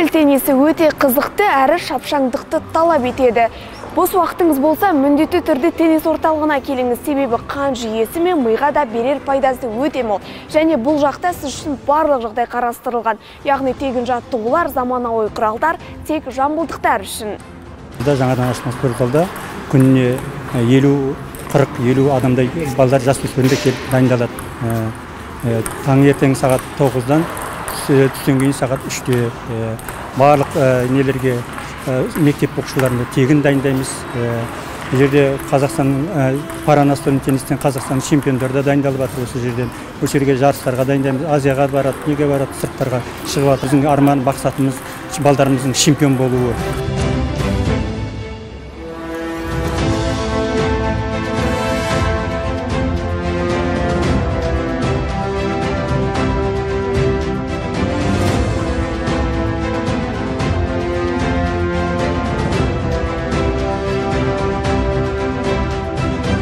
Үстел теннисі өте қызықты әрі шапшаңдықты талап етеді. Бос уақытыңыз болса, міндетті түрде теннис орталығына келіңіз, себебі қан жүйесі мен миға да берер пайдасы өте мол. Және бұл жақта сіз үшін барлық жағдай қарастырылған. Яғни тегін жаттығулар, заманауи құралдар тек жамбылдықтар үшін. Жаңадан ашылған спортзалда күніне 50-40-50 адамдай балдар жасөспірімдер келіп дайындалады. Таңертең сағат 9-дан түстен кейін сағат 3-те барлық нелерге мектеп оқушыларына тегін дайындаймыз. Бұл жерде Қазақстанның паранастольный теннистен Қазақстанның чемпиондары да дайындалып жатыр осы жерден. Осы жерге жарыстарға дайындаймыз, Азияға барады, неге барады, сырттарға шығып жатыр. Біздің арман, мақсатымыз балдарымыздың чемпион болуы.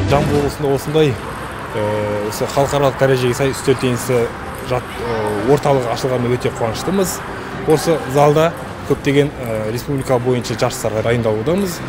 Жамбыл облысында осындай осы халықаралық дәрежеге сай үстел теннисі орталығы ашылғанына өте қуаныштымыз. Осы залда көптеген республика бойынша жарыстарға дайындалудамыз.